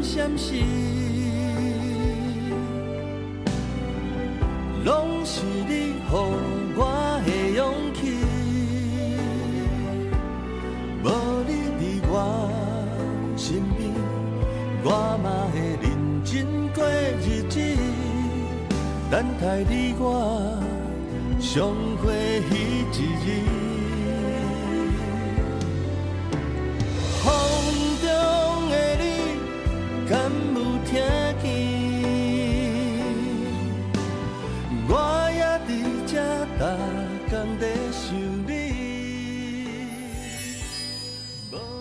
閃時，攏是你予我的勇氣。無你佇我身邊，我嘛會認真過日子，等待你我相會彼一日。風中的你，敢有聽見？我也佇這逐工咧想你。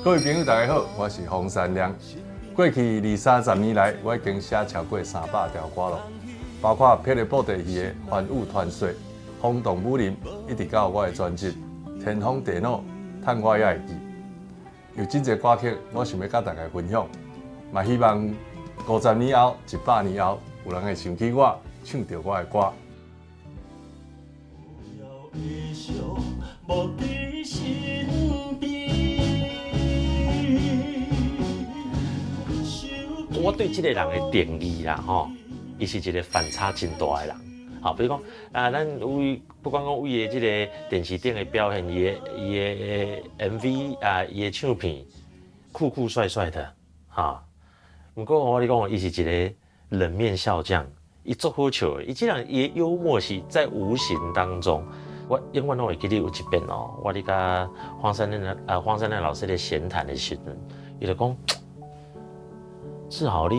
各位朋友，大家好，我是黃山亮。過去二三十年來，我已經寫超過300條歌囉，包括霹靂布袋戲的《凡雨傳說》、《風動武林》，一直到我的專輯《天荒地老》，嘆我也會記。有真濟歌曲，我想欲佮大家分享，嘛希望50年後、100年後，有人會想起我，唱著我的歌。我對這個人的定義啦，吼，伊是一個反差真大的人。好，比如講啊，咱為不管講為的這個電視頂的表現，伊的 MV 啊，伊的唱片酷酷帥帥的，哈。毋過我跟你講，伊是一個冷面笑匠，伊足好笑的。伊這人伊的幽默是在無形當中。我永遠攏會記得有一遍哦，我咧佮黃山亮老師咧閒談的時陣，伊就講。志豪，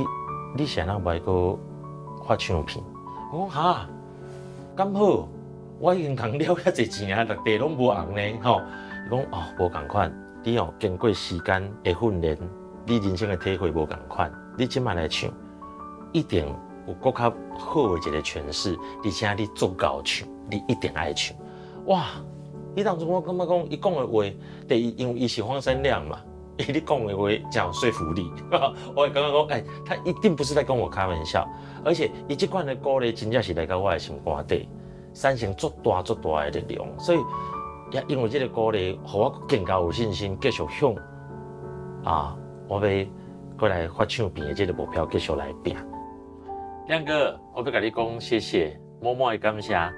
你是按怎無愛閣發唱片？我講哈，敢好？我已經共了遐濟錢啊，綠地攏無紅呢，吼！伊講哦，無仝款，你哦經過時間的訓練，你人生的體會無仝款，你這擺來唱，一定有閣較好的一個詮釋，而且你足𠢕唱，你一定愛唱。哇！彼當陣我感覺講，伊講的話，第一，因為伊是黃山亮嘛。伊咧講的話真有說服力，我會感覺講，欸，他一定不是在跟我開玩笑，而且伊這款的鼓勵真正是來到我的心肝底，產生足大足大的力量，所以也因為這個鼓勵，予我更加有信心，繼續向啊，我欲閣來發唱片的這個目標繼續來拚。亮哥，我欲共你講謝謝，滿滿的感謝，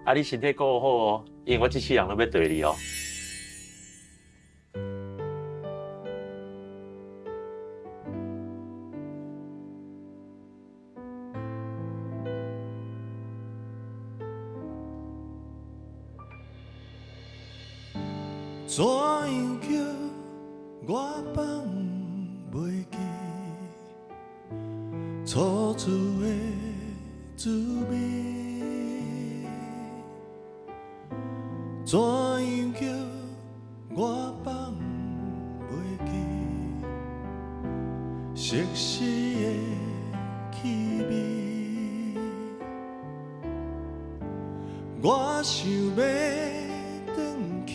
啊，你身體顧好哦，因為我這世人攏欲綴你哦。怎樣叫我放袂記初次的滋味？怎樣叫我放袂記熟悉的氣味？我想欲轉去。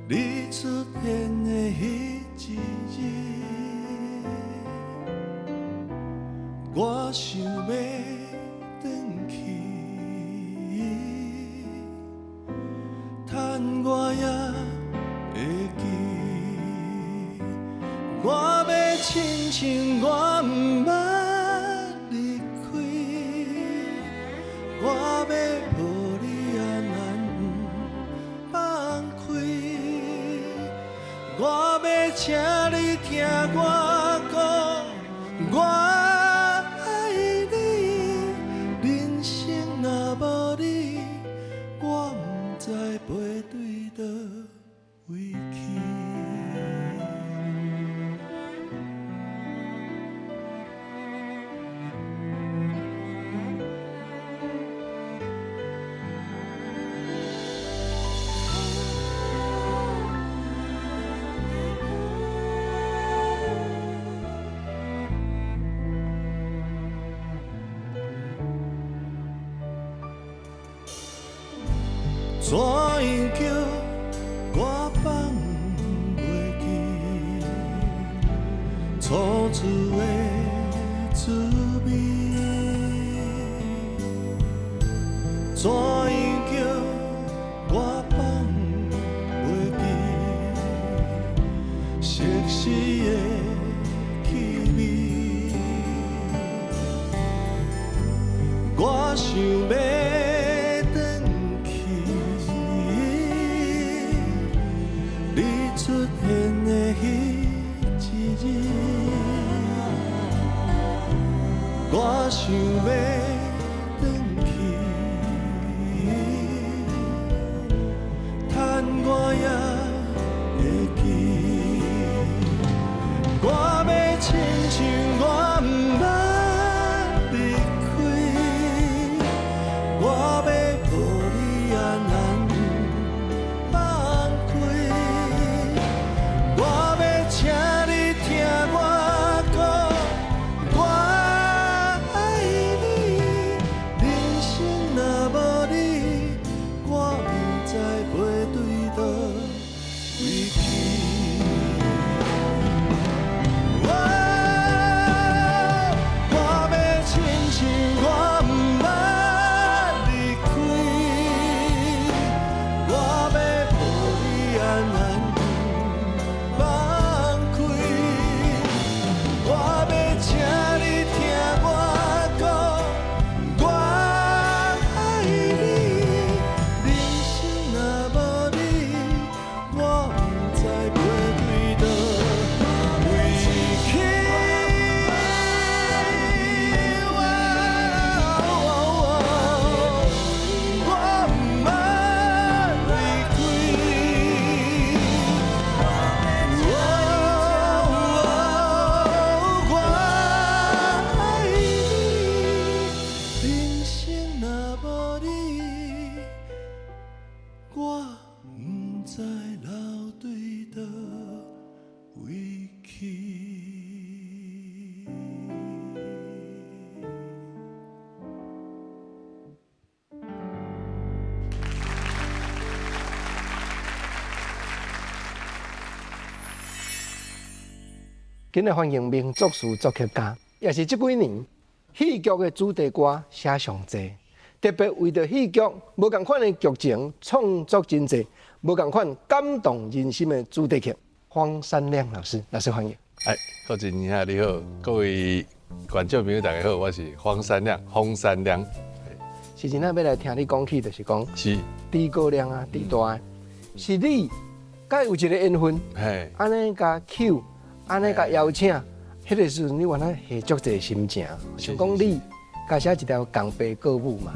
你出現的彼一日，我想欲轉去，趁我猶會記。我欲親像我毋捌離開，我欲抱你安安放開。我欲請你聽我講，我愛你。人生若無你，我毋知飛對佗位去。怎樣叫我放袂記初次的滋味？怎樣叫我放袂記熟悉出現的彼一日，我想欲轉去，趁我猶會記，我欲親像我毋捌離開，我欲予你安安放開，我欲請你聽我講，我愛你，人生若無你，我毋知欲對佗位去。我欲親像我毋捌離開，我欲予你安安放開，我欲請你聽我講，我愛你，人生若無你，我毋知欲對佗位去。我毋捌離開。我愛你，人生若無你，我毋知老對佗位去。今日歡迎名作詞作曲家，也是這幾年戲劇的主題歌寫上濟，特別為著戲劇無仝款的劇情創作真濟，無仝款感動人心的主題曲。荒山亮老師，老師歡迎。哎，郭真兄你好，各位觀眾朋友大家好，我是荒山亮，荒山亮。是真正欲來聽你講起，就是講諸葛亮啊，佇大的，是你佮伊有一個緣分，按呢共 cue，按呢共邀請，彼個時陣你原來下足濟心情，想講你共寫一條仝爸顧母嘛，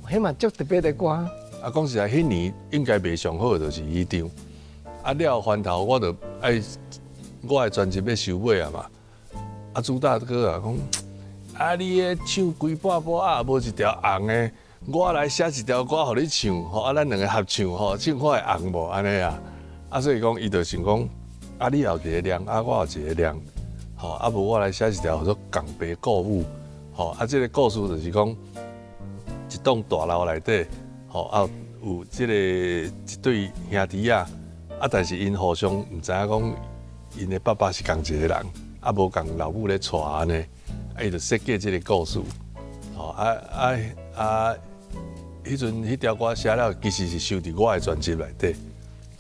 彼嘛足特別的歌。啊，講實在，彼年應該賣上好的就是彼張。啊，了後翻頭我就愛我的專輯欲收尾啊嘛。啊，朱大哥啊講，啊，你彼唱規半晡啊，無一條紅的，我來寫一條歌予你唱，吼，啊，咱兩個合唱，吼，唱看會紅無按呢啊。啊，所以講，伊就想講，啊，你也有一個亮，啊，我也有一個亮，吼，啊，無我來寫一條叫做仝爸顧母，吼，啊，這個故事就是講，一棟大樓內底，吼，啊，有這個一對兄弟仔，啊，但是𪜶互相毋知影講，𪜶的爸爸是仝一個人，啊，無仝老母咧帶按呢，啊，伊就設計這個故事，吼，啊啊啊，彼陣彼條歌寫了，其實是收佇我的專輯內底，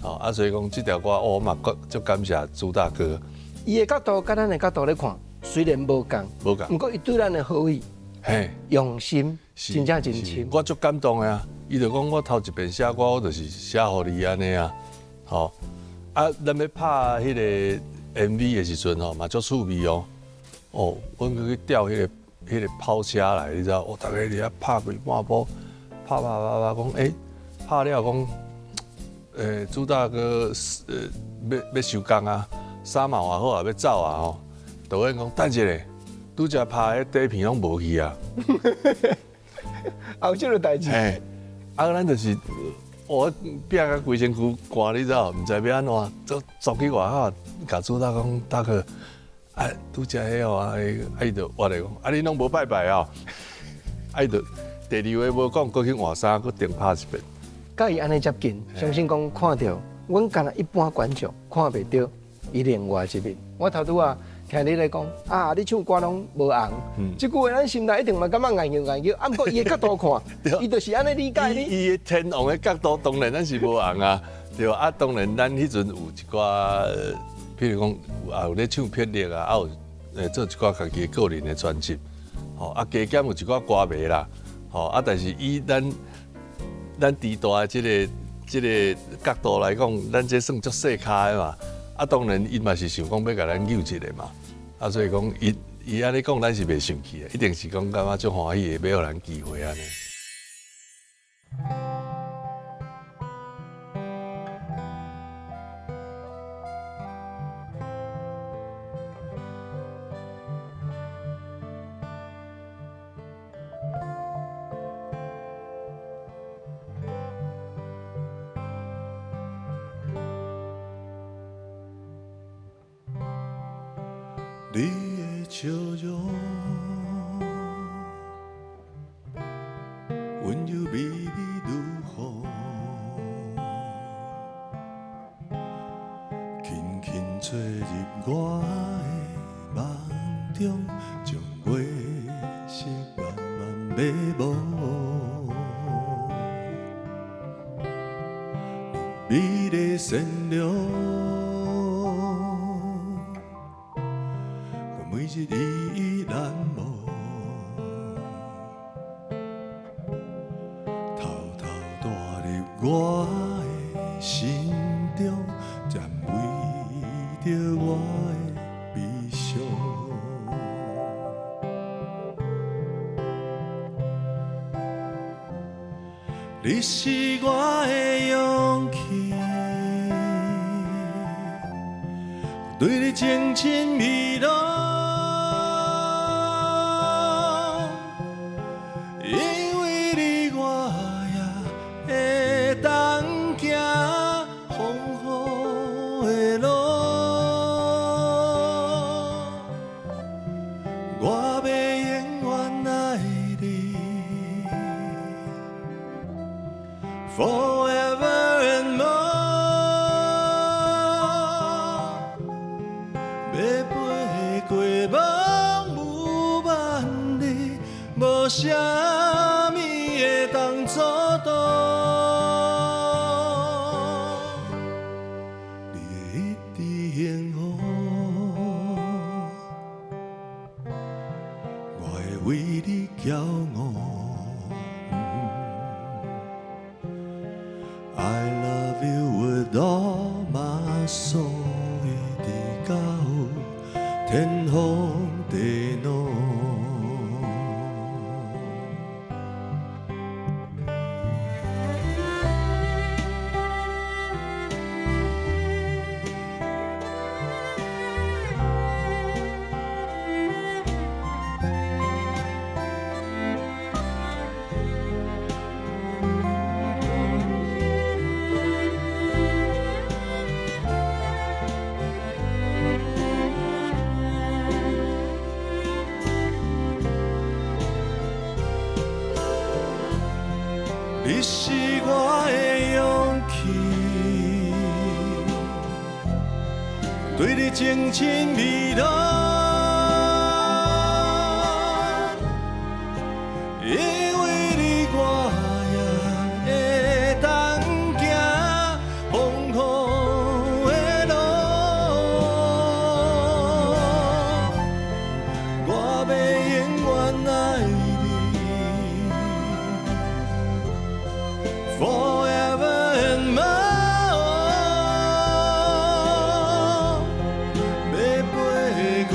吼，啊，所以講這條歌，哦，我嘛足感謝朱大哥。伊的角度佮咱的角度咧看，雖然無仝，無仝，毋過伊對咱的好意，用心，真正真深。我足感動的啊！伊就講我頭一遍寫歌，我就是寫予你按呢啊，吼，啊，咱欲拍彼個 MV 的時陣吼，嘛足趣味哦。哦，阮閣去調彼個跑車來，你知影？哦，逐家佇遐拍規半晡，拍拍拍拍，講欸，拍了講，朱大哥，欲收工啊，衫嘛換好啊，欲走啊吼。導演講等一下，拄才拍彼底片攏無去啊。啊，有這個代誌。嘿，啊，咱就是，我拚甲規身軀汗，你知無？毋知欲按怎，就走去外口，共朱大哥講，大哥，啊，拄才彼哦，啊，伊就我來講，啊，你攏無拜拜哦，啊，伊就第二話無講，閣去換衫，閣重拍一遍。佮伊按呢接近，相信講看著，阮敢若一般觀眾看袂著伊另外一面。我頭拄仔聽你咧講，啊，你唱歌攏無紅，這句話咱心內一定嘛感覺硬叫硬叫，啊，毋過伊的角度看，伊就是按呢理解你。伊的天王的角度當然咱是無紅啊，對啊，當然咱彼陣有一寡，譬如講也有咧唱霹靂啊，啊有做一寡家己個人的專輯，吼，啊加減有一寡歌迷啦，吼，啊但是以咱咱佇大的這個這个角度來講，咱這算足細咖的嘛。啊，當然𪜶嘛是想講欲共咱救一下嘛。啊，所以講伊伊按呢講，咱是袂生氣的，一定是講感覺足歡喜的，欲予咱機會按呢。你的笑容，溫柔微微如風，輕輕吹入我的夢中，將月色慢慢迷蒙。你美麗善良，我每日依依難忘，偷偷帶入我的心中，占為著我的悲傷。你是我的勇氣，對你情深意濃，因為你我也會當行風雨的路，我欲永遠愛你。Forever and more，欲飛過茫無萬里，無啥物會當阻擋。你會一直幸福，我會為你驕傲。I love you with all my soul，一直到天荒地老。你是我的勇氣，對你情深意濃，因為你我也會當行風雨的路，我欲永遠愛你。Forever and more，欲飛過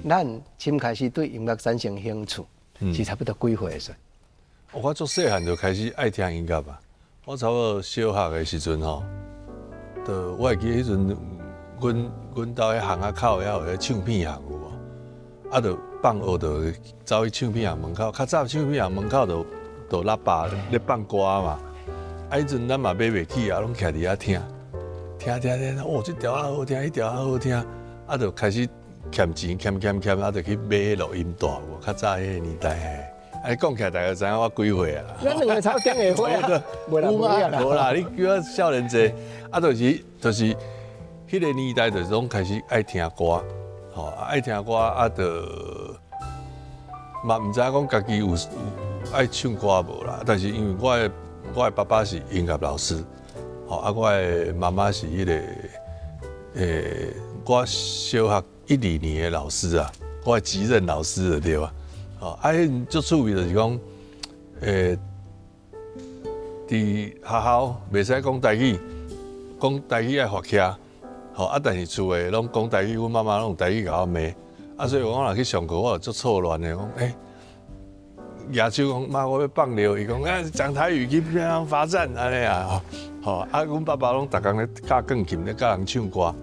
咱先開始對音樂產生興趣，是差不多幾歲的時陣？我足細漢就開始愛聽音樂啊！我差不多小學的時陣吼，就我會記彼陣，阮兜彼巷仔口遐有彼唱片行有無？啊，就放學就走去唱片行門口，較早唱片行門口就喇叭咧放歌嘛。啊，彼陣咱嘛買袂起啊，攏徛佇遐聽，聽聽聽，哦，這條仔好聽，彼條仔好聽，啊，就開始儉錢儉儉儉，啊，就去買錄音帶有無？較早彼個年代嘿。啊，你講起來大概知影我幾歲啊？咱兩個差不多頂下歲啊，無啦，無啦，你叫我少年濟，啊，就是彼個年代就是攏開始愛聽歌，吼，愛聽歌啊，就嘛毋知影講家己有愛唱歌無啦。但是因為我的爸爸是音樂老師，吼，啊，我的媽媽是彼個我小學一二年的老師啊，我的級任老師就對啊。吼，啊，彼足趣味就是講，佇學校袂使講台語，講台語愛罰徛，吼，啊，但是厝的攏講台語，阮媽媽攏用台語共我罵，啊，所以我若去上課，我就足錯亂的，講，舉手講媽，我欲放尿，伊講欸，講台語去邊罰站按呢啊，吼，啊，阮爸爸攏逐工咧教鋼琴，咧教人唱歌，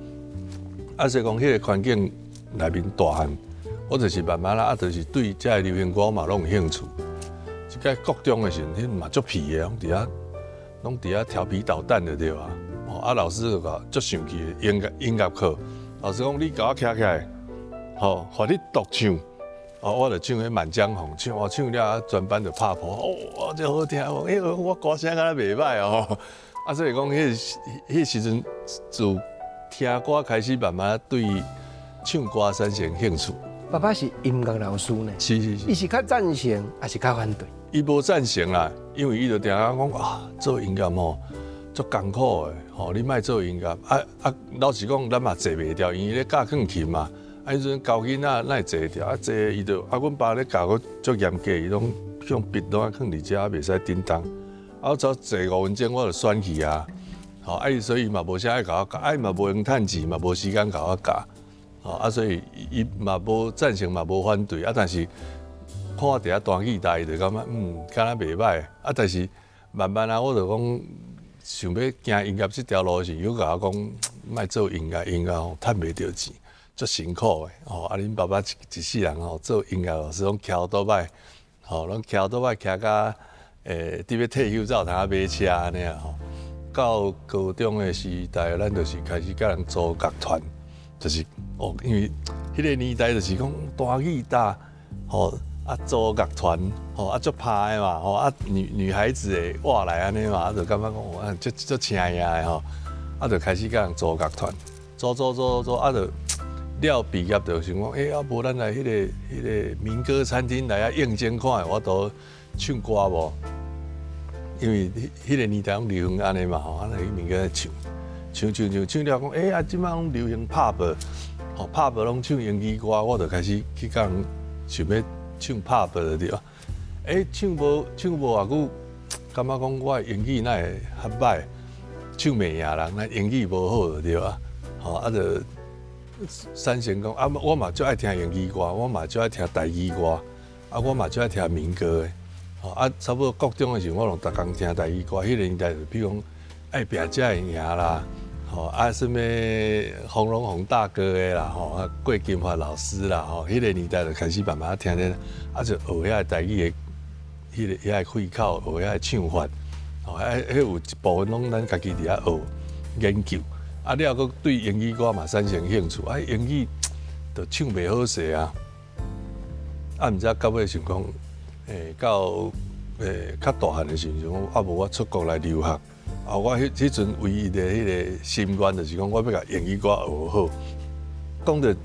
啊，所以講彼個環境內面大漢。我就是慢慢啦，啊，就是對這个流行歌嘛攏有興趣。一屆國中的時陣，彼嘛足皮的，攏佇遐調皮搗蛋的對啊。哦，啊，老師就共足生氣的，音樂課，老師講你共我徛起來，吼，予你獨唱。哦，我就唱彼《滿江紅》，唱我唱了，全班就拍噗，哦，這好聽哦，欸，我歌聲敢若袂䆀哦。啊，所以講彼時陣自聽歌開始，慢慢對唱歌產生興趣。爸爸是音樂老師呢，是是是，伊是較贊成，抑是較反對？伊無贊成啦，因為伊就定定講啊，做音樂吼足艱苦的，吼，你莫做音樂。啊啊，老實講，咱嘛坐袂牢，因為咧教鋼琴嘛，啊，彼陣教囡仔哪會坐會牢？啊，坐伊就啊，阮爸咧教閣足嚴格，伊攏用筆攏愛囥佇遮，袂使振動。啊，我走坐5分鐘我就喘氣啊，吼，啊，伊所以嘛無啥愛共我教，啊，伊嘛無閒趁錢，嘛無時間共我教。吼啊，所以伊嘛無贊成，嘛無反對啊。但是看我佇遐彈吉他，伊就感覺敢若袂䆀啊。但是慢慢啊，我就講想欲行音樂這條路時，又共我講莫做音樂，音樂吼趁袂著錢，足辛苦的吼。啊，恁爸爸一世人吼做音樂老師，攏騎歐多擺，吼攏騎歐多擺騎甲佇欲退休才有通仔買車按呢啊吼。到高中的時代，咱就是開始佮人組樂團。就是哦，因為彼個年代就是講彈吉他，吼啊組樂團，吼啊足拍的嘛，吼啊女孩子會活來按呢嘛，啊就感覺講啊足足請贏的吼，啊就開始佮人組樂團，組組組組啊就了畢業就想講，欸啊無咱來彼個民歌餐廳來遐應徵看會有法度唱歌無？因為彼個年代攏流行按呢嘛，吼啊來去民歌唱。唱唱唱唱了講，欸啊，這擺攏流行 pub，吼 pub 攏唱英語歌，我就開始去共人想欲唱 pub 就對。欸，唱無偌久，感覺講我的英語哪會較䆀，唱袂贏人，咱英語無好就對啊。吼啊，就產生講啊，我嘛足愛聽英語歌，我嘛足愛聽台語歌，啊，我嘛足愛聽民歌的。吼啊，差不多國中的時陣，我攏逐工聽台語歌。彼個年代就比如講愛拚才會贏啦。吼啊，啥物洪榮宏大哥的啦，吼啊郭金發老師啦，吼，彼個年代就開始慢慢聽聽，啊就學遐个台語的，彼個遐个氣口，學遐个唱法，吼啊，彼有一部分攏咱家己佇遐學研究，啊了閣對英語歌嘛產生興趣，啊英語就唱袂好勢啊，啊毋知到尾想講，到較大漢的時陣，想講啊無我出國來留學。啊！我彼陣唯一的彼個心願就是講，我欲共英語歌學好。講著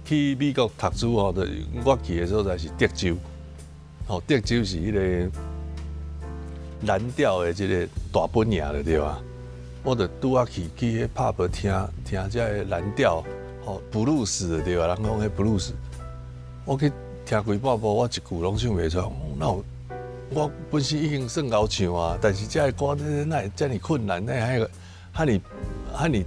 去美國讀書吼，就我去的所在是德州，吼，德州是彼個藍調的這個大本營就對啊。我就拄仔去彼 pub 聽聽這个藍調，吼，布魯斯就對啊，人講彼布魯斯。我去聽規半晡，我一句攏唱袂出來。哪有？我本身已經算𠢕唱啊，但是這个歌哪會遮爾困難？哪會彼個遐爾遐爾，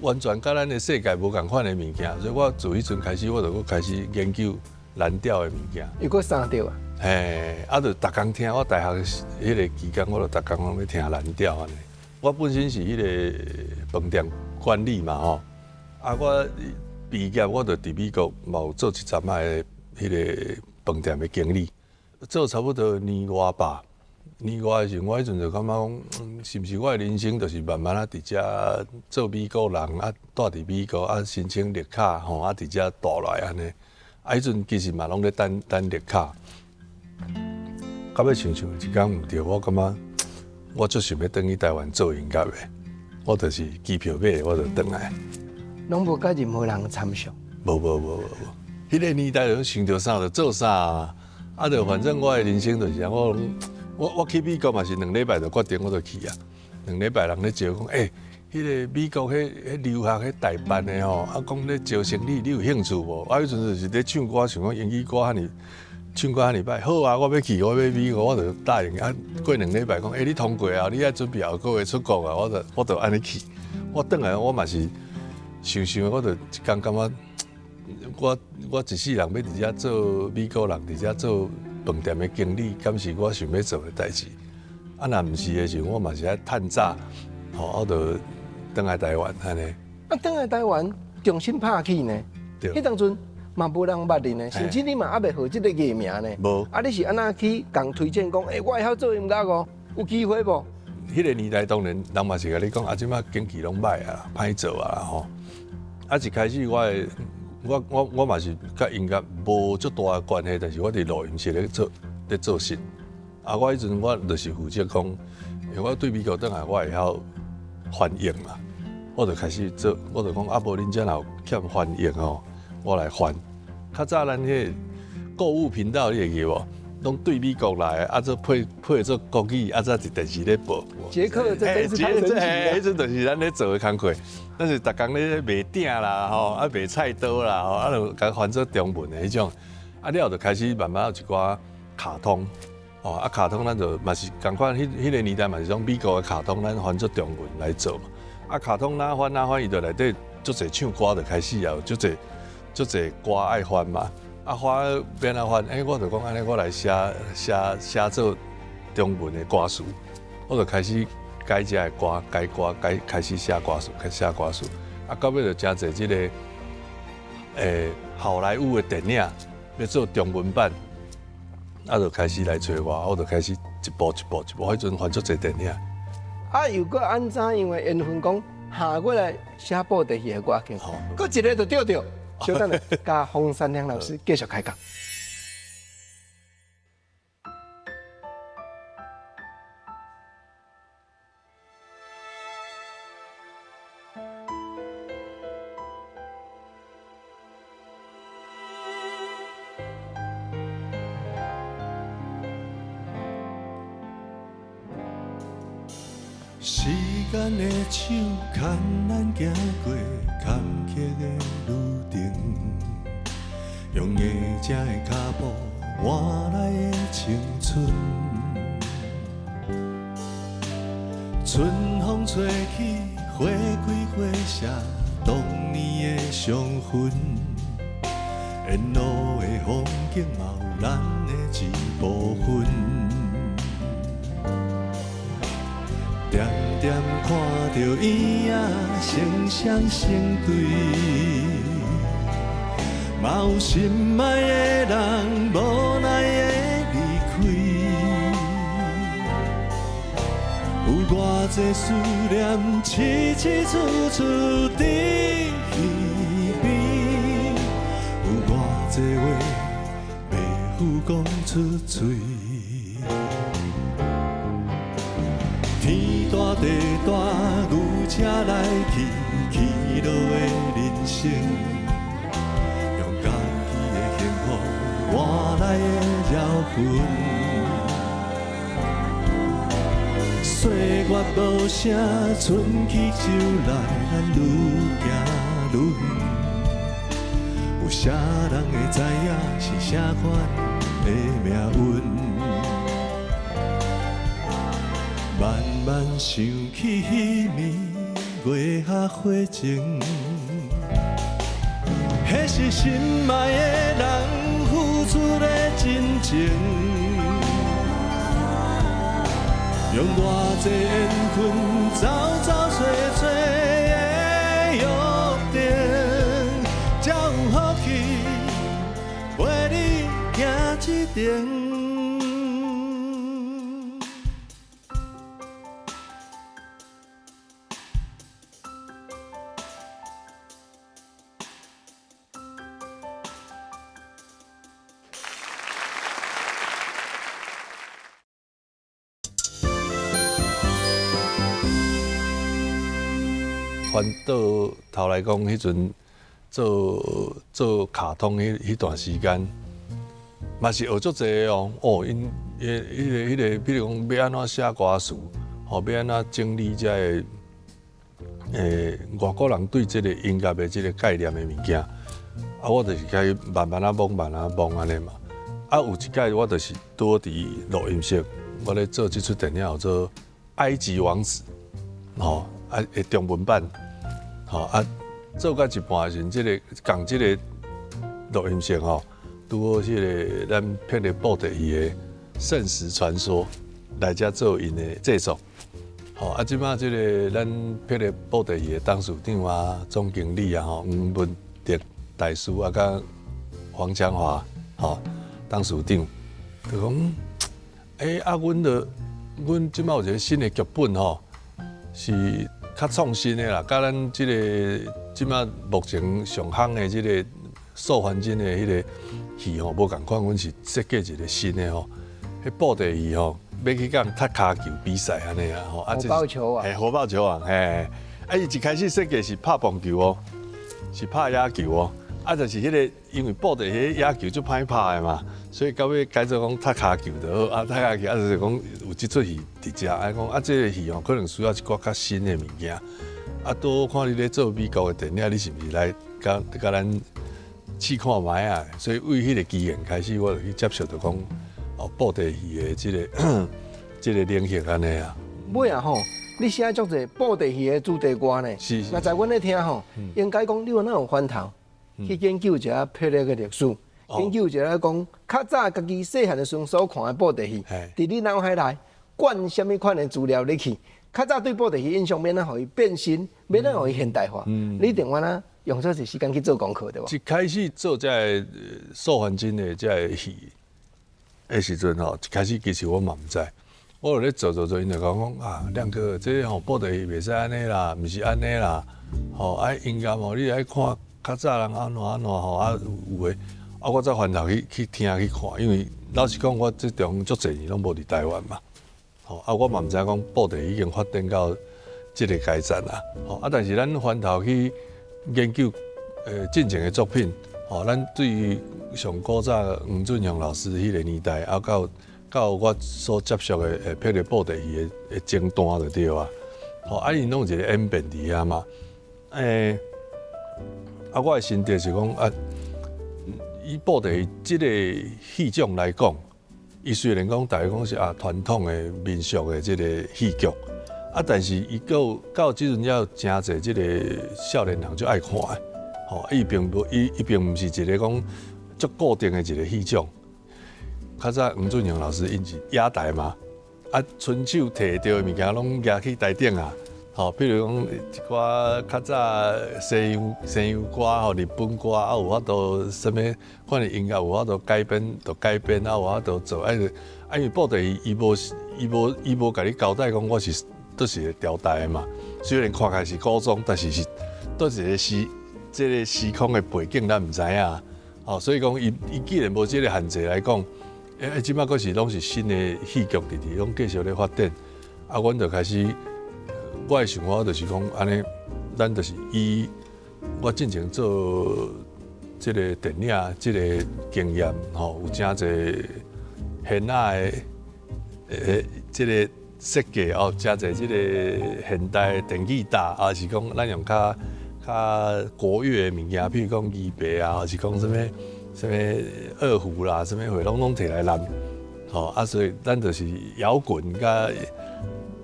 完全佮咱的世界無仝款的物件，所以我自彼陣開始，我就閣開始研究藍調的物件。又閣三調啊？嘿，啊，就逐工聽。我大學彼个期間，我就逐工攏咧聽藍調按呢。我本身是彼个飯店管理嘛吼，啊，我畢業我就佇美國嘛有做一陣仔的彼个飯店的經理，做差不多年外吧。年外的時陣，我彼陣就感覺講，是毋是我的人生就是慢慢仔佇遮做美國人，啊，蹛佇美國，啊，申請綠卡吼，啊，佇遮蹛落來按呢。啊，彼陣其實嘛攏咧等等綠卡。到尾想想一工毋對，我感覺我足想欲轉去台灣做音樂的，我就是機票買，我就轉來。攏無佮任何人參詳？無無無無無，彼個年代就想著啥就做啥啊，啊，就反正我的人生就是按呢，我去美國嘛是兩禮拜就決定我就去啊。兩禮拜人咧招講，欸，彼个美國彼留學彼代辦的吼，啊講咧招生你，你有興趣無？啊彼陣就是咧唱歌，想講英語歌遐爾，唱歌遐爾歹，好啊，我欲去，我欲美國，我就答應。啊，過兩禮拜講，欸，你通過啊，你愛準備後個月出國啊，我就按呢去。我轉來我嘛是想想，我就一工感覺，我一世人欲佇遮做美國人，佇遮做飯店的經理，敢是我想欲做的代誌？啊，若毋是的時陣，我嘛是愛趁早，吼，我就轉來台灣按呢。啊，轉來台灣重新拍起呢？對。彼當陣嘛無人捌你呢，甚至你嘛猶未號這个藝名呢。無。啊，你是按怎去共推薦講？欸，我會曉做音樂哦，有機會無？彼个年代當然人嘛是共你講，啊，這擺經濟攏歹啊，歹做啊吼。啊，一開始我的。我嘛是佮音樂無足大的關係，但是我佇錄音室咧做事。啊，我彼陣我就是負責講，因為我對美國轉來，我會曉翻譯嘛，我就開始做，我就講啊，無恁遮若有欠翻譯吼，我來翻。較早咱彼个購物頻道你會記無？攏對美國來的，啊，做配配做國語，啊，才佇電視咧播。傑克，這真是太神奇了。彼陣就是咱咧做的工課，咱是逐工咧賣鼎啦，吼，啊賣菜刀啦，吼，啊就共翻做中文的彼種。啊了後就開始慢慢有一寡卡通，吼，啊卡通咱就嘛是仝款，彼个年代嘛是種美國的卡通，咱翻做中文來做嘛。啊卡通哪翻哪翻，伊就內底足濟唱歌就開始啊，有足濟足濟歌愛翻嘛。啊，翻欲按怎翻？欸，我就講按呢，我來寫寫寫做中文的歌詞，我就開始改遮的歌，改歌，改開始寫歌詞，開始寫歌詞。啊，到尾就誠濟這个，好萊塢的電影欲做中文版，啊，就開始來揣我，我就開始一步一步一步，彼陣翻足濟電影。啊，又閣按怎樣的緣分講下過來寫布袋戲的歌曲，閣一个就對著。小等下，佮封三良老師繼續開講。時間的手牽咱行過坎坷的旅程，用硬正的跤步換來的青春。春風吹起，花開花謝，當年的傷痕。沿路的風景嘛有咱的一部分。恬恬看著圓仔成雙成對，嘛有心愛的人無奈的離開。有偌濟思念凄凄楚楚佇耳邊，有偌濟話袂赴講出嘴。天大地大，牛車來去，去落的人生，用家己的幸福換來的招魂。歲月無聲，春去秋來，咱愈行愈遠。有啥人會知影是啥款的命運？慢慢想起彼暝，月下火情。彼是心爱的人付出的真情，用偌济缘分走走踅踅的约定，才有福气陪你行这程。翻倒头来讲，彼阵做卡通彼段时间，嘛是学足济哦。哦，𪜶彼个，比如讲欲按怎写歌词，吼，欲按怎整理这个，外国人对这个音乐的这个概念的物件，啊，我就是开始慢慢仔摸，慢慢仔摸按呢嘛。啊，有一摆我就是拄伫录音室，我咧做这出电影叫做《埃及王子》，吼，啊，的中文版。吼啊，做到一半的时阵，这个仝这个录音室吼，拄好彼个咱霹雳布袋戏的《圣石传说》来遮做𪜶的制作。吼啊，这摆这个咱霹雳布袋戏的董事长啊、总经理啊、吼黄文德大师啊，佮黄强华吼董事长，就讲，欸啊，阮这摆有一个新的剧本吼，是较创新的啦，佮咱这个这摆目前上夯的这个素还真的彼个戏吼无仝款，阮是设计一个新的吼，彼布袋戏吼，欲去共踢跤球比赛按呢啦吼，啊，火爆球啊，嘿，火爆球啊，嘿，啊，伊一开始设计是拍棒球哦，是拍野球哦，啊，就是彼个因为布袋彼野球足歹拍的嘛，所以到尾改做讲踢跤球就好，啊，踢跤球啊，就是讲有这出戏伫遮，啊，讲啊，这个戏吼可能需要一寡较新的物件，啊，拄好看你咧做美国的电影，你是毋是来共共咱试看觅啊？所以为彼个机缘开始，我就去接触著讲哦，布袋戏的这个领域按呢啊。尾啊吼，你写足济布袋戏的主题歌呢？是是。若在阮咧听吼，应该讲你有哪有翻头去研究一下霹雳的历史，研究一下讲较早家己细汉的时阵所看的布袋戏，伫你脑海内灌啥物款的资料入去？较早对布袋戏印象，欲按怎予伊变新，欲按怎予伊现代化？你一定按怎用这济时间去做功课，对无？一开始做这个素还真的这个戏的时阵吼，一开始其实我嘛毋知，我有咧做做做，𪜶就讲讲啊，亮哥，这个吼布袋戏袂使按呢啦，毋是按呢啦，吼啊音乐吼，你爱看较早人按怎按怎吼啊有的，啊我才翻头去听去看，因为老实讲，我这中足济年拢无伫台湾嘛，吼啊我嘛毋知影讲布袋已经发展到这个阶层啊，吼啊但是咱翻头去研究进前的作品，吼咱对于上古早黄俊雄老师彼个年代，啊到我所接触的霹雳布袋戏的前段就对啊，吼啊𪜶拢有一个演变伫遐嘛，啊我的心得是讲啊，以布袋戏这个戏种来讲，伊虽然讲大家讲是啊传统的民俗的这个戏剧，啊但是伊到这阵了诚济这个少年人就爱看的，吼伊并无伊伊并毋是一个讲足固定的一个戏种。较早黄俊雄老师𪜶是野台嘛，啊，伸手提著的物件拢举去台顶啊，吼，比如讲一寡较早西洋歌吼，日本歌啊，有法度啥物款的音乐有法度改编，就改编啊，有法度做，啊，啊，因为布袋戏伊无共你交代讲我是佗一个朝代的嘛，虽然看起来是古装，但是是佗一个时这个时空的背景咱毋知影，吼，所以讲伊既然无这个限制来讲。欸，这摆阁是拢是新的戏剧伫伫，拢继续咧发展。啊，阮就开始，我的想法就是讲，按呢，咱就是以我进前做这个电影这个经验，吼，有诚济现仔的这个设计哦，诚济这个现代电吉他，啊是讲咱用较较国乐的物件，比如讲鱼白啊，或是讲啥物。啥物二胡啦，啥物货拢拢提来揽，吼啊，所以咱就是摇滚佮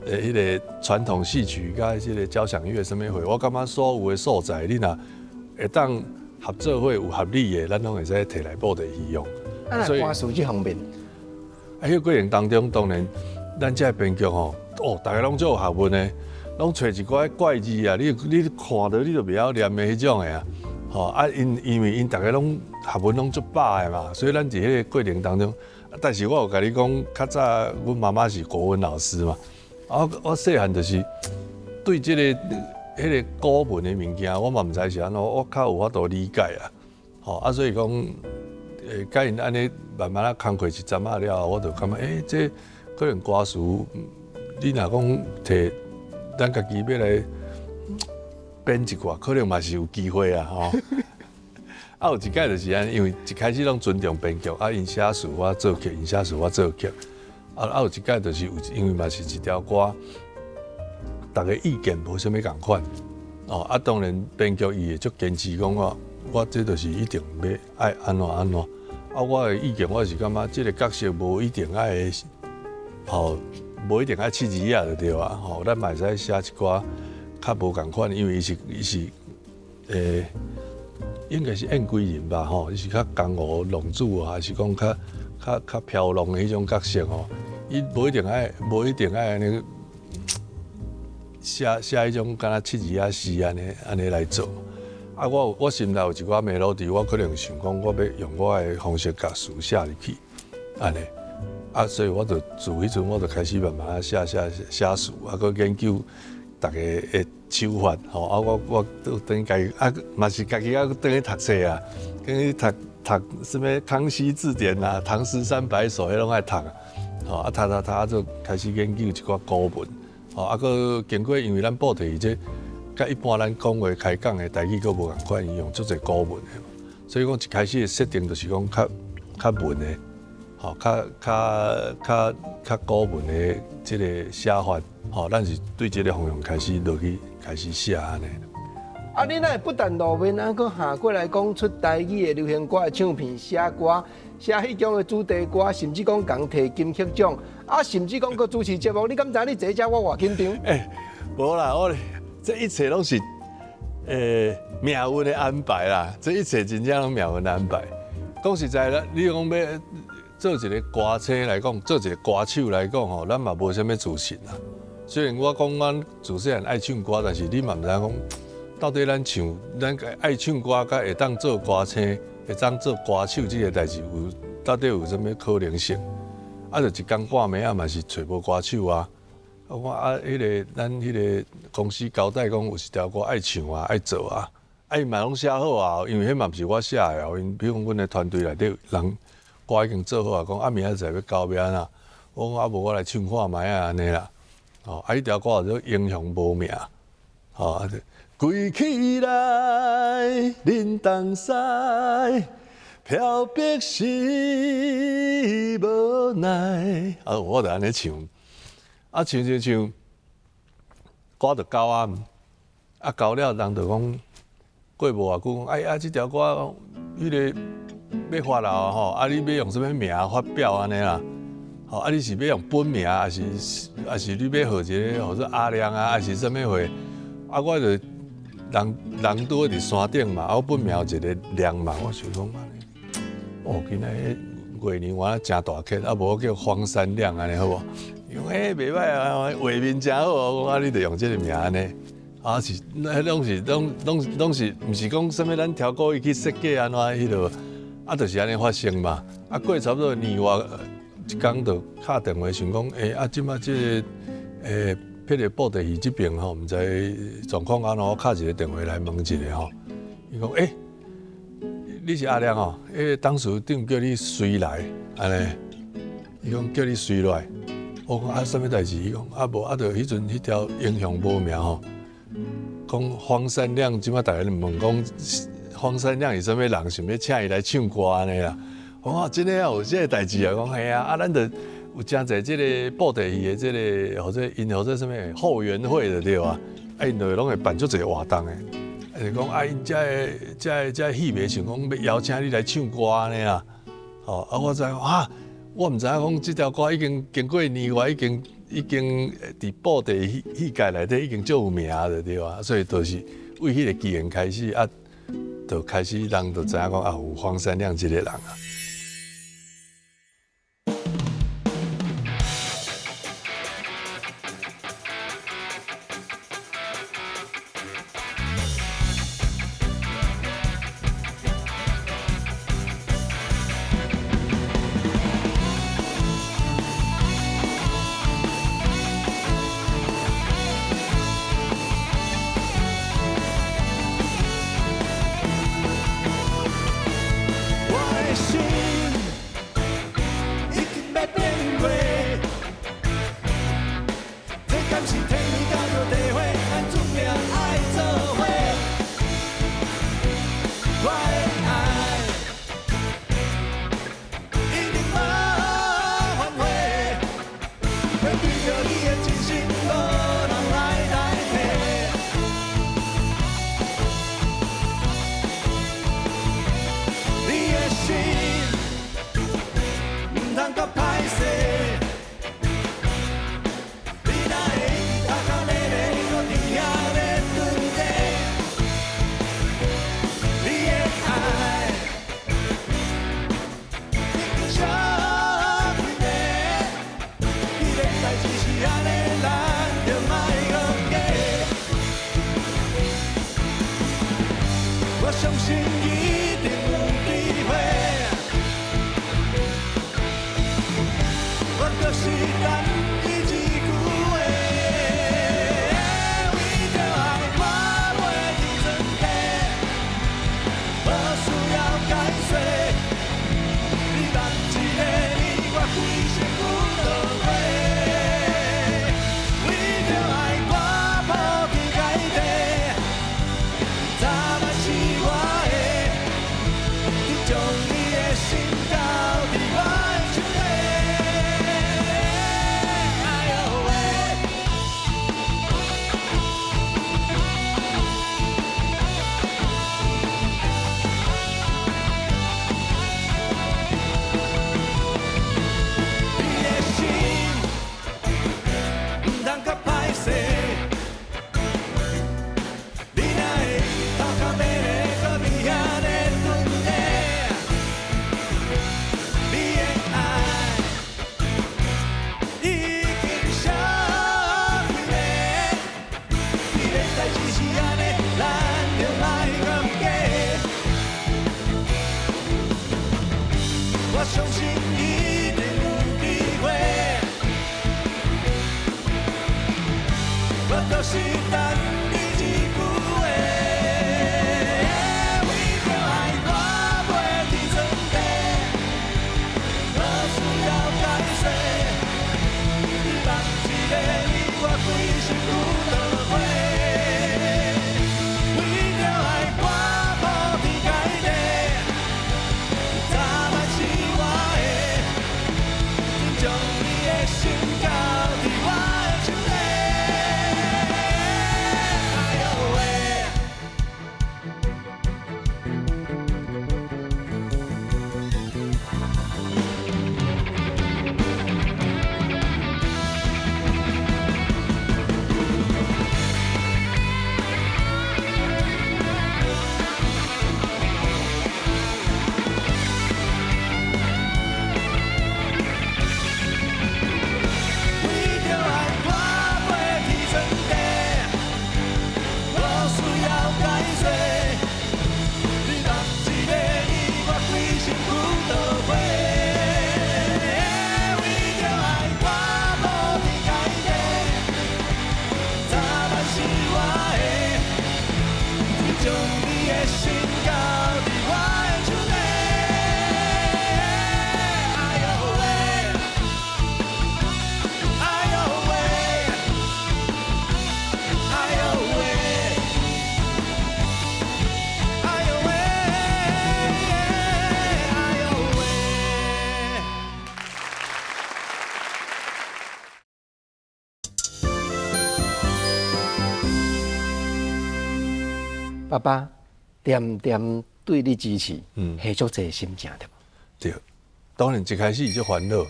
彼个傳統戲曲佮這个交響樂啥物貨，我感覺所有的素材，你若會當合做伙有合理的，咱攏會使提來布袋戲用。啊，所以歌詞這方面，啊，彼過程當中，當然咱這編劇吼，哦，逐个攏足有學問的，攏揣一寡怪字啊，你看著你就袂曉念的彼種的啊，吼啊，因為𪜶逐个攏學問攏足飽的嘛，所以咱佇彼個過程當中，但是我有共你講，較早阮媽媽是國文老師嘛，啊，我細漢就是對這个彼個古文的物件，我嘛毋知是按怎，我較有法度理解啊，吼啊，所以講，佮𪜶按呢慢慢仔工課一陣仔了後，我就感覺，欸，這可能歌詞，你若講提咱家己欲來編一寡，可能嘛是有機會啊，吼。啊，有一擺就是按呢，因為一開始攏尊重編劇，啊，𪜶寫詞我作曲，𪜶寫詞我作曲。啊啊，有一擺就是有，因為嘛是一條歌，逐个意見無啥物仝款，哦，啊，當然編劇伊會足堅持講我，我這就是一定欲愛按怎按怎。啊，我的意見我是感覺這个角色無一定愛，吼，無一定愛七字仔就對啊，吼，咱嘛會使寫一寡較無仝款，因為伊是，應該是燕歸人吧，吼，伊是較江湖浪子啊，還是講較飄浪的彼種角色吼，伊無一定愛按呢寫寫彼種敢若七字仔詩按呢來做。啊，我心內有一寡 melody，我可能想講，我欲用我的方式共詞寫入去，按呢。啊，所以我就自彼陣我就開始慢慢仔寫寫寫詞，啊，閣研究逐个的手法，吼，啊，我都轉去家己，啊，嘛是家己猶閣轉去讀冊啊，轉去讀讀啥物《康熙字典》啊，《唐詩三百首》彼攏愛讀，吼，啊，讀讀讀，就開始研究一寡古文，吼，啊，閣經過，因為咱布袋戲這，佮一般咱講話開講的台語閣無仝款，伊用足濟古文的嘛，所以講一開始的設定就是講較較文的，吼，較古文的這个寫法，吼，咱是對這个方向開始落去開始寫按呢。啊，你哪會不但露面，啊，閣下過來講出台語的流行歌的唱片、寫歌、寫彼種的主題歌，甚至講共提金曲獎，啊，甚至講閣主持節目，你敢知你坐遮我偌緊張？欸，無啦，我這一切攏是命運的安排啦，這一切真正攏命運的安排。講實在啦，你講欲做一个歌星來講，做一个歌手來講吼，咱嘛無啥物自信啦。雖然我講阮自細漢愛唱歌，但是你嘛毋知影講，到底咱唱，咱愛唱歌，佮會當做歌星，會當做歌手這个代誌有到底有啥物可能性？啊，就一工半暝仔嘛是揣無歌手啊。我啊，彼个咱彼个公司交代講有一條歌愛唱啊，愛做啊，啊伊嘛攏寫好啊，因為彼嘛毋是我寫的哦，𪜶比如講阮的團隊內底人歌已經做好啊，講啊明仔載欲交欲按怎，我講啊無我來唱看覓仔按呢啦，哦，啊彼條歌叫做英雄無名，吼啊，歸起來恁東西，飄泊是無奈，啊我就按呢唱。啊，唱唱唱，歌就交啊，啊交了，人就講過無偌久，講哎啊，這條歌彼个欲發了吼，啊你欲用啥物名發表按呢啦？吼，啊你是欲用本名，還是你欲號一个號做阿亮啊，還是啥物貨？啊，我就人人拄好佇山頂嘛，啊我本名有一个亮嘛，我想講按呢，哦，今仔日月娘我誠大顆，啊無我叫黃山亮按呢好無？伊講欸袂䆀啊，畫面誠好，我講啊，你就用這个名按呢，啊是，彼攏是攏是，毋是講啥物咱調故意去設計按怎彼落，啊就是按呢發生嘛。啊過差不多年外一工就敲電話想講，欸啊這擺這个彼个布袋戲這邊吼，毋知狀況按怎，我敲一个電話來問一下吼。伊講欸，你是阿亮哦，彼个董事長叫你隨來按呢，伊講叫你隨來。我講啊，啥物代誌？伊講啊，無啊，就彼陣彼條英雄無名吼，講黃山亮，這擺逐家問講黃山亮是啥物人，想欲請伊來唱歌按呢啦。我講真的啊，有這个代誌啊，講嘿啊，啊，咱就有誠濟這个布袋戲的這个或者𪜶號做啥物後援會的對啊，啊，𪜶就攏會辦足濟活動的，啊，就講啊，𪜶遮个戲迷想講欲邀請你來唱歌按呢啦，吼，啊，我知影啊。我毋知影講這條歌已經經過年外，已經已經佇布袋戲戲界內底已經足有名的對啊，所以就是為彼個機緣開始啊，就開始人就知影講啊，有黃山料這個人啊。爸爸恬恬對你支持，係足濟心情對無？對，當然一開始就煩惱，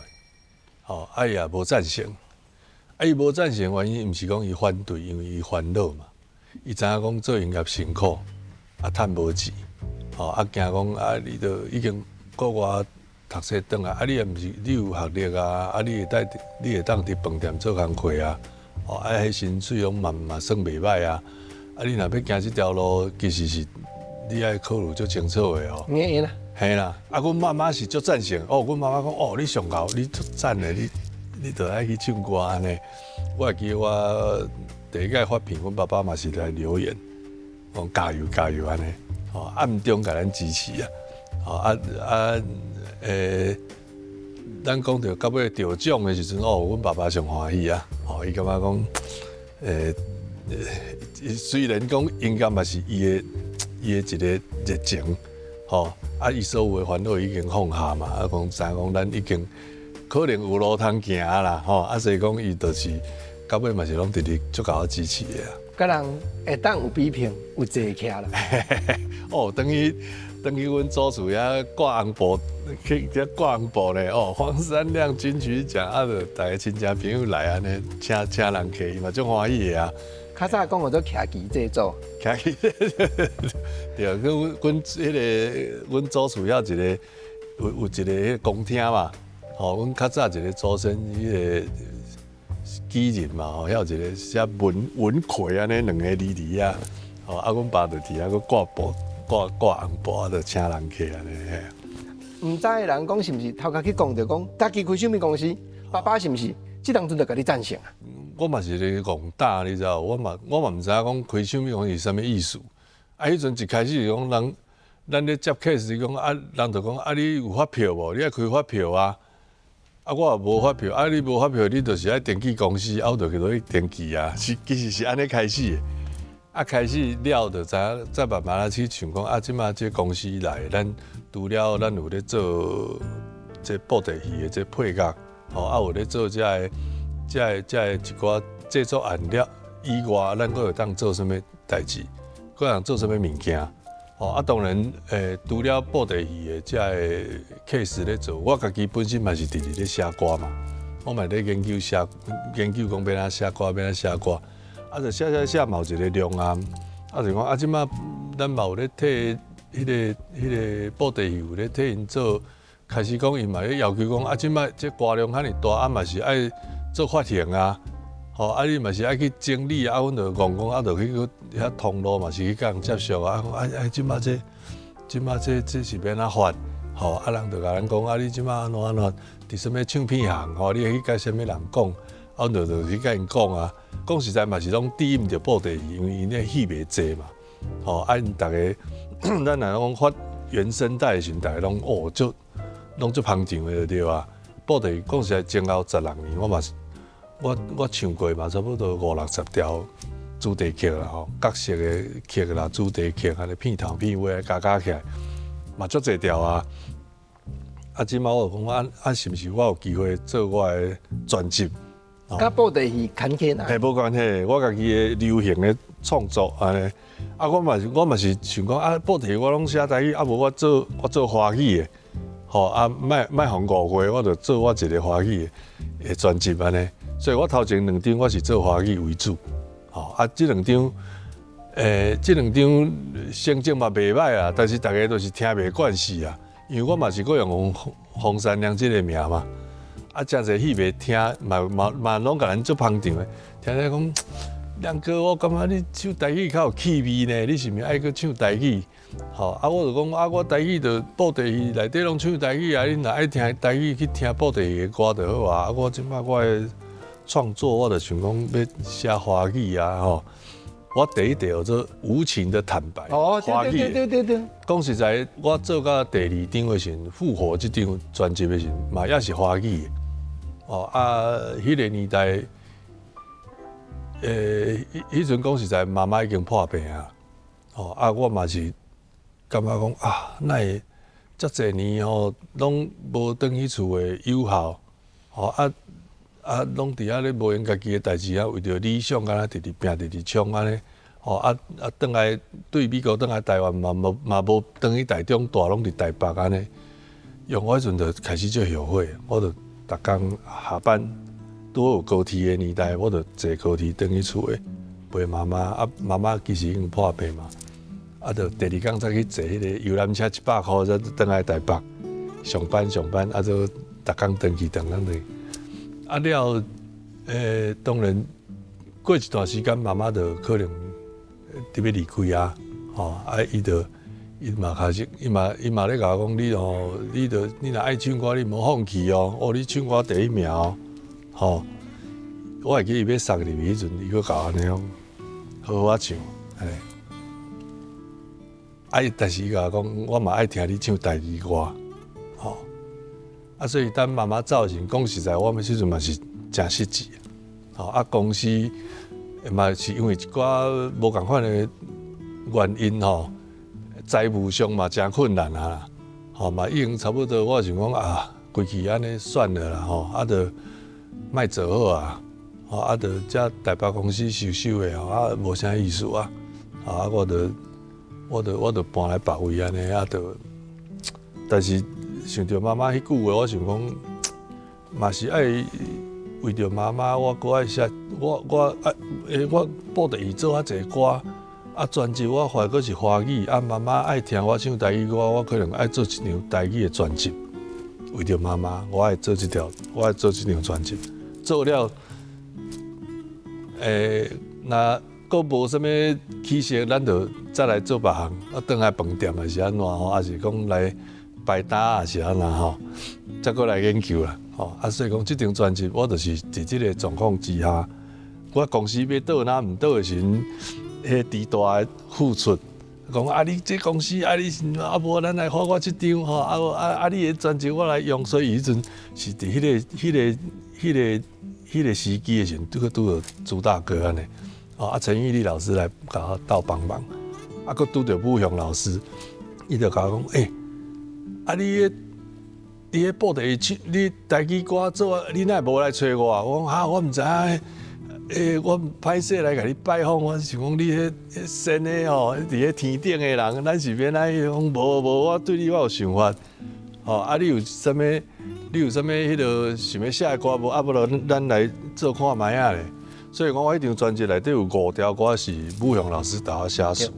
哦，啊伊也無贊成，啊，伊無贊成原因，毋是講伊反對，因為伊煩惱嘛。伊知影講做音樂辛苦，啊，趁無錢，吼，啊，驚講啊，你都已經國外讀冊轉來，啊，你也毋是你有學歷啊，啊，你會當佇飯店做工課啊，哦，啊，彼薪水攏嘛嘛算袂䆀啊，啊，你若欲行這條路，其實是你愛考慮足清楚的哦。會啦。嘿啦，啊，阮媽媽是足贊成，哦，阮媽媽講，哦，你上𠢕，你足讚的，你著愛去唱歌按呢。我會記得我第一擺發片，阮爸爸嘛是來留言，講加油加油按呢，哦，暗中共咱支持啊，哦啊啊，咱講著到尾得獎的時陣，哦，阮爸爸上歡喜啊，哦，伊感覺講，雖然講音樂嘛是伊的一個熱情，吼，啊，伊所有的煩惱已經放下嘛，啊，講知影講咱已經可能有路通行啦，吼，啊，所以講伊就是到尾嘛是攏直直足𠢕我支持的啊。佮人會當有比拼，有坐起來啦。哦，轉去阮祖厝遐掛紅布，去遐掛紅布咧。哦，黃山料金曲獎啊，就逐个親戚朋友來按呢，請人客，伊嘛足歡喜的啊。較早講叫做徛旗祭祖，徛旗對，阮祖厝遐一个有一個彼個公廳嘛，吼，阮較早一個祖先彼個舉人嘛，吼，遐有一個寫文文魁按呢兩个字佇遐，吼，啊，阮爸就佇遐閣掛布掛紅布，啊，就請人客按呢。毋知的人講是毋是頭殼去講著講，家己開唱片公司，爸爸是毋是？這當陣就共你贊成啊？我嘛是咧戇膽，你知無？我嘛毋知影講開唱片公司是啥物意思。啊，彼陣一開始是講人，咱咧接 case 是講啊，人就講啊，你有發票無？你愛開發票啊？啊，我也無發票，啊，你無發票，你就是愛登記公司，啊，我就去落去登記啊。是，其實是按呢開始的。啊，開始了就知影，再慢慢仔去想講啊，這擺這公司來，咱除了咱有咧做這布袋戲的這配樂，吼，啊有咧做這个一寡製作案了以外，咱閣會當做啥物代誌？閣會當做啥物物件？吼，啊，當然，除了布袋戲的這个 case 咧做，我家己本身嘛是直直咧寫歌嘛，我嘛咧研究寫，研究講欲按怎寫歌，欲按怎寫歌，啊，就寫寫寫嘛有一個量啊，啊就講啊，這擺咱嘛有咧替彼個布袋戲有咧替𪜶做，開始講𪜶嘛咧要求講啊，這擺這歌量遐爾大，啊嘛是愛做發行啊，吼，啊你嘛是愛去整理啊，阮就戇講啊，就去遐通路嘛是去共人接觸啊，講啊啊，這擺這是欲按怎發，吼，啊人就共咱講啊，你這擺按怎按怎，佇啥物唱片行，吼，你會去共啥物人講，啊，阮就去共𪜶講啊，講實在嘛是攏抵毋著布袋戲，因為𪜶的戲袂濟嘛，吼，啊𪜶逐个，咱若講發原聲帶的時陣，逐个攏哦足，攏足捧場的就對啊。布袋戲講實在前後16年，我嘛是，我唱過嘛，差不多五六十條主題曲啦吼，角色的曲啦，主題曲按呢片頭片尾加加起來，嘛足濟條啊。啊，這擺我就講啊啊，是毋是我有機會做我的專輯？佮布袋戲牽起來？嘿，無關係，我家己的流行的創作按呢。啊，我嘛是想講啊，布袋戲我攏寫台語，啊無我做華語的，吼啊，莫予人誤會，我就做我一個華語的專輯按呢。所以我頭前兩張我是做華語為主，吼啊，這兩張成績嘛袂䆀啊，但是逐个都是聽袂慣勢啊，因為我嘛是閣用黃山料這個名嘛，啊，誠濟戲迷聽嘛嘛嘛攏共咱足捧場的，聽聽講，亮哥，我感覺你唱台語較有氣味呢，你是毋是愛閣唱台語？吼，啊，我就講啊，我台語就布袋戲內底攏唱台語啊，恁若愛聽台語去聽布袋戲的歌就好啊。啊，我這擺我的創作，我就想講欲寫華語啊，吼。我第一條做無情的坦白。哦，對對對對對。講實在，我做到第二張的時陣，復活這張專輯的時陣，嘛也是華語的。哦啊，彼個年代，彼陣講實在，媽媽已經破病啊。哦啊，我嘛是感覺講啊，哪會遮濟年吼，攏無轉去厝的有孝，吼啊啊，攏佇遐咧無閒家己的代誌啊，為著理想，敢若直直拚，直直衝按呢。吼啊啊，轉來對美國轉來台灣嘛無嘛無轉去台中蹛，攏佇台北按呢。用我彼陣就開始足後悔，我就逐工下班拄好有高鐵的年代，我就坐高鐵轉去厝的陪媽媽。啊，媽媽其實已經破病嘛，啊，就第二工才去坐彼個遊覽車100箍，才轉來台北上班上班，啊，就逐工轉去轉轉去。啊了，當然過一段時間，媽媽就可能特別離開啊，吼，啊，伊就伊嘛開始，伊嘛咧共我講，你哦，你著你若愛唱歌，你毋好放棄哦，哦，你唱歌第一名哦，吼，我會記伊欲送入去彼陣，伊閣共我按呢講，好好仔唱，嘿。啊，但是伊共我講，我嘛愛聽你唱台語歌，吼。啊，所以等媽媽走的時陣，講實在，我們彼陣嘛是誠失志，吼。啊，公司嘛是因為一寡無仝款的原因吼，財務上嘛誠困難啊，吼嘛已經差不多，我想講啊，規氣按呢算了啦，吼，啊，就莫做好啊，吼，啊，就遮台北公司收收的吼，啊，無啥意思啊，啊，我就搬來別位按呢，啊，就，但是想著媽媽彼句話，我想講，嘛是愛為著媽媽，我閣愛寫，我愛，我布袋戲做較濟歌。啊，專輯我發閣是華語，啊，媽媽愛聽我唱台語歌，我可能愛做一張台語的專輯。為著媽媽，我愛做這條，我愛做這張專輯。做了，若閣無啥物起色，咱就再來做別項，啊，轉來飯店還是按怎吼，還是講來擺擔還是按怎吼，再閣來研究啦，吼。啊，所以講這張專輯，我就是佇這個狀況之下，我公司欲倒若毋倒的時陣。彼個巨大的付出，講啊，你這公司啊，你啊無咱來發我這張吼，啊啊啊，你的專輯我來用，所以彼陣是佇彼個時機的時陣，拄拄著朱大哥按呢，哦啊陳玉麗老師來共我鬥幫忙，啊閣拄著武雄老師，伊就共我講，欸，啊你彼你彼布袋戲唱，你台語歌做啊，你哪會無來揣我？我講啊，我毋知影。欸，我歹勢來共你拜訪，我想講你彼彼仙的吼，佇彼天頂的人，咱是欲按怎？講無無，我對你我有想法，吼啊！你有啥物？你有啥物？彼个想欲寫的歌無？啊，無就咱來做看覓仔咧。所以講，我彼張專輯內底有五條歌是武雄老師帶我寫詞，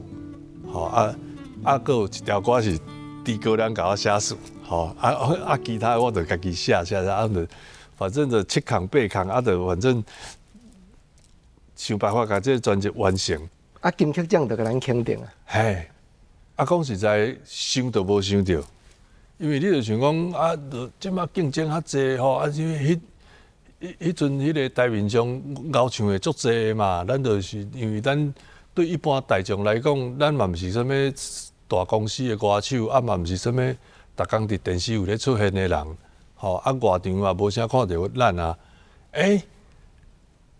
吼啊啊，閣有一條歌是豬哥亮共我寫詞，吼啊啊，其他我就家己寫寫寫，啊，就反正就七項八項，啊，就反正。想辦法共這個專輯完成。啊，金曲獎就共咱肯定啊。嘿，啊，講實在，想都無想著，因為你就想講啊，這馬競爭較濟吼，啊，因為彼彼彼陣彼個台面上𠢕唱的足濟的嘛，咱就是因為咱對一般大眾來講，咱嘛毋是啥物大公司的歌手，啊嘛毋是啥物逐工佇電視有咧出現的人，吼，啊外場嘛無啥看著咱啊，欸，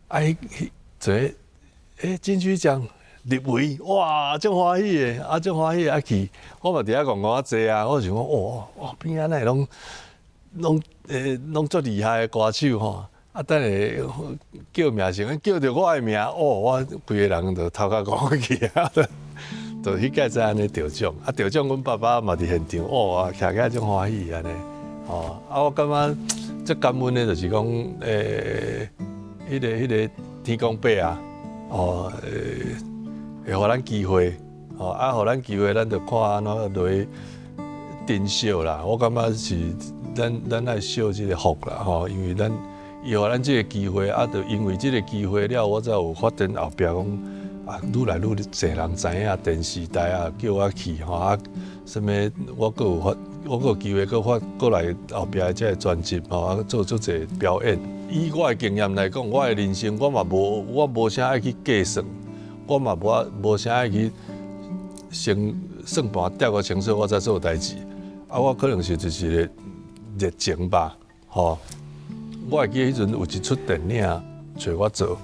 啊彼彼。這欸，金曲獎入圍，哇，足歡喜的，啊，足歡喜啊去，我嘛佇遐戇戇仔坐啊，我想講，哇哇，邊仔哪會攏攏欸攏足厲害的歌手吼，啊，等下叫名時，叫著我的名，哦，我規个人就頭殼戇去啊，就彼屆才按呢得獎，啊，得獎，阮爸爸嘛佇現場，哇，徛起來足歡喜按呢，吼，啊，我感覺足感恩的，就是講，欸，彼個天公伯啊，哦，會予咱機會，哦，啊，予咱機會，咱就看按怎落去珍惜啦。我感覺是咱愛惜這個福啦，吼，因為咱伊予咱這個機會，啊，就因為這個機會了，我才有發展後壁講啊，愈來愈濟人知影電視台啊，叫我去吼啊，啥物我閣有發，我閣有機會閣發過來後壁這個專輯吼，啊，做足濟表演。以我的經驗來講，我的人生我嘛無，我無啥愛去計算，我嘛無無啥愛去先算盤掂個清楚，我才做代誌。啊，我可能是就是一個熱情吧，吼。我會記得彼陣有一齣電影揣我做，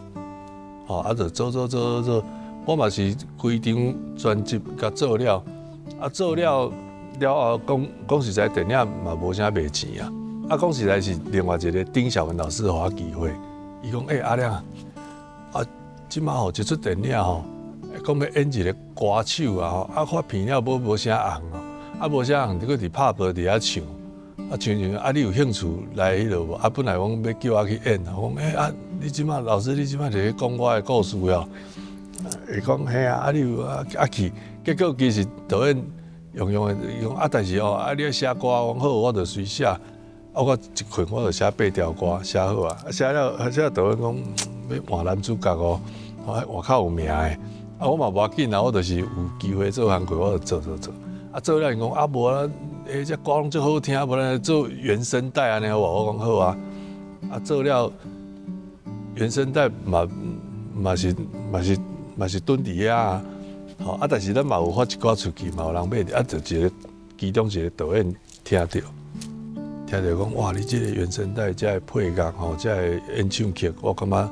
吼，啊，就做做做做做，我嘛是規張專輯共做了，啊，做了了後，講講實在，電影嘛無啥賣錢啊。啊，講實在是另外一個丁曉文老師予我機會，伊講：欸，阿亮啊，這馬吼一齣電影吼，講欲演一個歌手啊，吼，啊發片了無無啥紅哦，啊無啥紅，閣佇拍婆佇遐唱，啊，唱唱啊，你有興趣來彼落無？啊，本來講欲叫我去演，我講啊，你這馬老師，你這馬是咧講我的故事哦。伊講嘿啊，啊你有啊啊去，結果其實導演用用的伊講啊，但是哦，啊你愛寫歌，我講好，我就隨寫。啊，我一困我就寫八條歌，寫好啊，寫了寫了導演講欲換男主角哦，換較有名的。啊，我嘛無要緊啊，我就是有機會做工課，我就做做做。啊，做了𪜶講啊，無啊，這歌攏足好聽，無咱做原聲帶按呢好無？我講好啊。啊，做了原聲帶嘛嘛是嘛是嘛是轉佇遐啊。吼啊，但是咱嘛有發一寡出去，嘛有人買，啊，就一个其中一个導演聽著，聽著講哇，你這個原聲帶這个配樂吼，這个演唱曲，我感覺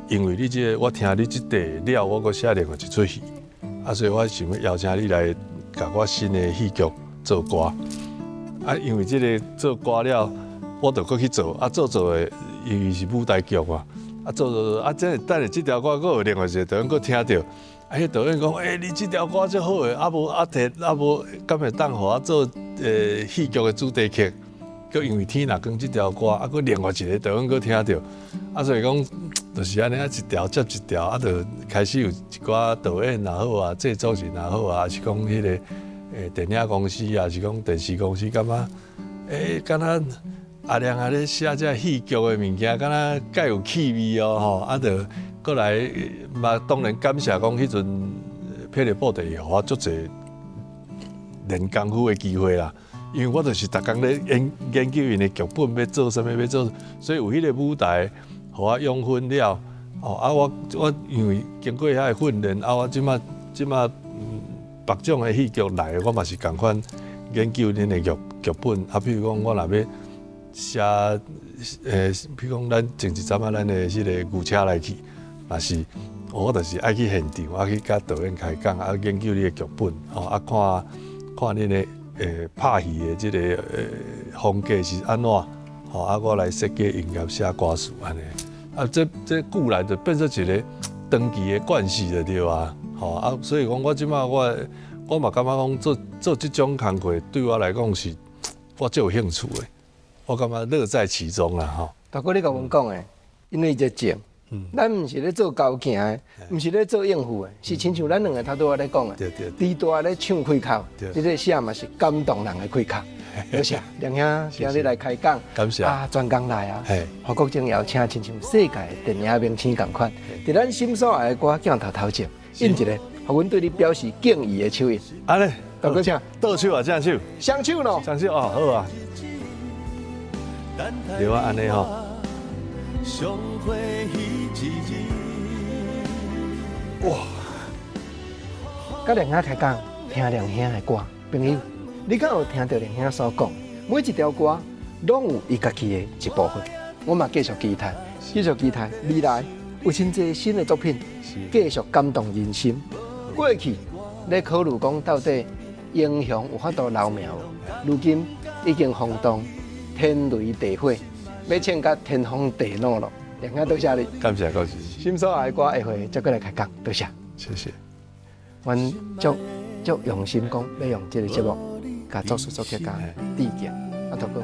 因為你這个我聽你這塊了，我閣寫另外一齣戲，啊，所以我想欲邀請你來共我新的戲劇做歌。啊，因為這个做歌了，我就閣去做，啊，做做的，因為是舞台劇嘛，啊，做做啊，這等下這條歌閣有另外一個導演閣聽著。啊！彼導演講，欸，你這條歌足好的，啊無啊提啊無，敢會當予我做戲劇的主題曲？閣因為天若光這條歌，啊，閣另外一個導演閣聽著，啊，所以講就是按呢，一條接一條，啊，就開始有一寡導演也好啊，製作人也好啊，抑是講彼个電影公司啊，是講電視公司，感覺敢若阿亮啊咧寫這戲劇的物件，敢若蓋有趣味哦，吼，啊，就閣來嘛，當然感謝講彼陣霹靂布袋戲予我足濟練功夫的機會啦。因為我就是逐工咧研研究𪜶的劇本欲做啥物欲做，所以有彼個舞台予我養分了。哦，啊我我因為經過遐个訓練，啊我這馬這馬別種的戲劇來，我嘛是仝款研究恁的劇劇本。啊，比如講我若欲寫，比如講咱前一陣仔咱的彼个牛車來去。嘛是，我就是愛去現場，啊去佮導演開講，啊研究你的劇本，吼啊看看恁的拍戲的這个風格是按怎，吼啊我來設計音樂寫歌詞按呢，啊這這久來就變做一个長期的慣勢就對啊，吼啊所以講我這馬我我嘛感覺講做做這種工課對我來講是，我足有興趣的，我感覺樂在其中啦吼。大哥你共阮講的，因為熱情。咱毋是咧做交行的，毋是咧做應付的，是親像咱兩个頭拄仔咧講的，豬大咧唱開口，你咧寫嘛是感動人的開口。多謝亮兄今日來開講，感謝啊，專工來啊，予國政邀請，親像世界的電影明星仝款，佇咱心所愛的歌鏡頭頭前，印一个，予阮對你表示敬意的手印。按呢，大哥請，倒手啊，正手，雙手咯，雙手哦，好啊，對啊，按呢吼。哇！佮亮兄開講，聽亮兄的歌，朋友，你敢有聽著亮兄所講？每一條歌攏有伊家己的一部分。我嘛繼續期待，繼續期待未來有真濟新的作品，繼續感動人心。過去咧考慮講到底英雄有法度留名無？如今已經轟動天雷地火。欲唱甲天荒地老咯，亮兄多謝你，感謝多謝。心所愛的歌下回再閣來開講，多謝。謝謝。阮足足用心講，欲用這个節目，共作詞作曲家致敬。啊，大哥，